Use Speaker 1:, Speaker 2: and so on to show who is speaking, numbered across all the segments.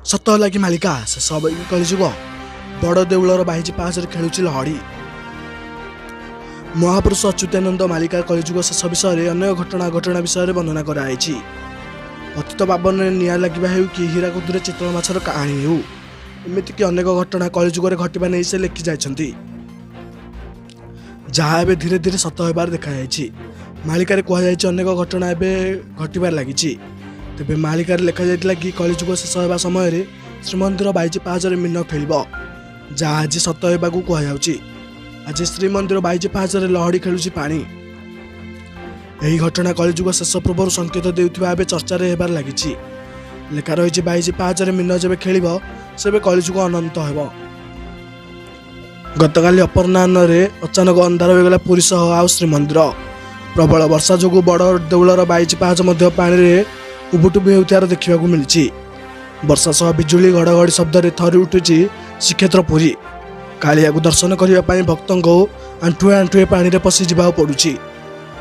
Speaker 1: ସତ ହେଲା କି ମାଳିକା? ଶେଷ ହେବ କି କଳିଯୁଗ? ବଡ଼ ଦେଉଳର 22 ପାହାଚରେ ଖେଳୁଛି ଲହଡ଼ି। ମହାପୁରୁଷ ଅଚ୍ୟୁତାନନ୍ଦ ମାଳିକା କଳିଯୁଗ ଶେଷ ବିଷୟରେ ଅନେକ ଘଟଣା ଅଘଟଣା ବିଷୟରେ ବର୍ଣ୍ଣନା କରାଯାଇଛି। ପତିତ ପାବନରେ ନିଆଁ ଲାଗିବା ହେଉ କି ହୀରାକୁଦରେ ଚିତଳ ମାଛର କାହାଣୀ ହେଉ, ଏମିତିକି ଅନେକ ଘଟଣା କଳିଯୁଗରେ ଘଟିବା ନେଇ ସେ ଲେଖି ଯାଇଛନ୍ତି, ଯାହା ଏବେ ଧୀରେ ଧୀରେ ସତ ହେବାର ଦେଖାଯାଇଛି। ମାଳିକାରେ କୁହାଯାଇଛି ଅନେକ ଘଟଣା ଏବେ ଘଟିବାରେ ଲାଗିଛି। ତେବେ ମାଳିକାରେ ଲେଖାଯାଇଥିଲା କି କଳିଯୁଗ ଶେଷ ହେବା ସମୟରେ ଶ୍ରୀମନ୍ଦିର 22 ପାହାଚରେ ମୀନ ଖେଳିବ, ଯାହା ଆଜି ସତ ହେବାକୁ କୁହାଯାଉଛି। ଆଜି ଶ୍ରୀମନ୍ଦିର 22 ପାହାଚରେ ଲହଡ଼ି ଖେଳୁଛି ପାଣି। ଏହି ଘଟଣା କଳିଯୁଗ ଶେଷ ପୂର୍ବରୁ ସଂକେତ ଦେଉଥିବା ଏବେ ଚର୍ଚ୍ଚାରେ ହେବାରେ ଲାଗିଛି। ଲେଖା ରହିଛି, 22 ପାହାଚରେ ମୀନ ଯେବେ ଖେଳିବ, ସେବେ କଳିଯୁଗ ଅନନ୍ତ ହେବ। ଗତକାଲି ଅପରାହ୍ନରେ ଅଚାନକ ଅନ୍ଧାର ହୋଇଗଲା ପୁରୀ ସହ ଆଉ ଶ୍ରୀମନ୍ଦିର। ପ୍ରବଳ ବର୍ଷା ଯୋଗୁଁ ବଡ଼ ଦେଉଳର 22 ପାହାଚ ମଧ୍ୟ ପାଣିରେ ଉବୁଟୁବୁ ହେଉଥିବାର ଦେଖିବାକୁ ମିଳିଛି। ବର୍ଷା ସହ ବିଜୁଳି ଘଡ଼ଘଡ଼ି ଶବ୍ଦରେ ଥରି ଉଠୁଛି ଶ୍ରୀକ୍ଷେତ୍ର ପୁରୀ। କାଳିଆକୁ ଦର୍ଶନ କରିବା ପାଇଁ ଭକ୍ତଙ୍କୁ ଆଣ୍ଠୁଏ ଆଣ୍ଠୁଏ ପାଣିରେ ପଶି ଯିବାକୁ ପଡୁଛି।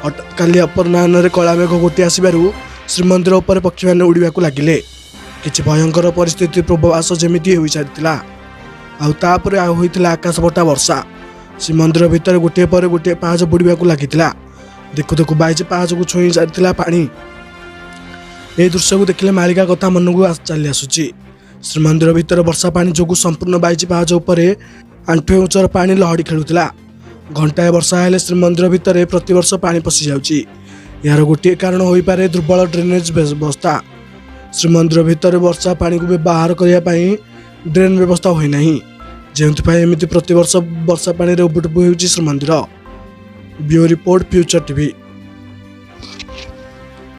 Speaker 1: ହଠାତ୍ କାଲି ଅପରାହ୍ନରେ କଳା ମେଘ ଘୋଟି ଆସିବାରୁ ଶ୍ରୀମନ୍ଦିର ଉପରେ ପକ୍ଷୀମାନେ ଉଡ଼ିବାକୁ ଲାଗିଲେ। କିଛି ଭୟଙ୍କର ପରିସ୍ଥିତି ପୂର୍ବାଭାସ ଯେମିତି ହୋଇସାରିଥିଲା। ଆଉ ତାପରେ ଆଉ ହୋଇଥିଲା ଆକାଶଫଟା ବର୍ଷା। ଶ୍ରୀମନ୍ଦିର ଭିତରେ ଗୋଟିଏ ପରେ ଗୋଟିଏ ପାହାଚ ବୁଡ଼ିବାକୁ ଲାଗିଥିଲା। ଦେଖୁ ଦେଖୁ 22 ପାହାଚକୁ ଛୁଇଁ ସାରିଥିଲା ପାଣି। ଏହି ଦୃଶ୍ୟକୁ ଦେଖିଲେ ମାଳିକା କଥା ମନକୁ ଚାଲି ଆସୁଛି। ଶ୍ରୀମନ୍ଦିର ଭିତରେ ବର୍ଷା ପାଣି ଯୋଗୁଁ ସମ୍ପୂର୍ଣ୍ଣ 22 ପାହାଚ ଉପରେ ଆଣ୍ଠୁଏ ଉଚ୍ଚର ପାଣି ଲହଡ଼ି ଖେଳୁଥିଲା। ଘଣ୍ଟାଏ ବର୍ଷା ହେଲେ ଶ୍ରୀମନ୍ଦିର ଭିତରେ ପ୍ରତିବର୍ଷ ପାଣି ପଶିଯାଉଛି। ଏହାର ଗୋଟିଏ କାରଣ ହୋଇପାରେ ଦୁର୍ବଳ ଡ୍ରେନେଜ୍ ବ୍ୟବସ୍ଥା। ଶ୍ରୀମନ୍ଦିର ଭିତରେ ବର୍ଷା ପାଣିକୁ ବାହାର କରିବା ପାଇଁ ଡ୍ରେନ୍ ବ୍ୟବସ୍ଥା ହୋଇନାହିଁ, ଯେଉଁଥିପାଇଁ ଏମିତି ପ୍ରତିବର୍ଷ ବର୍ଷା ପାଣିରେ ଉବୁଟୁବୁ ହେଉଛି Srimandir. Bureau report, future TV.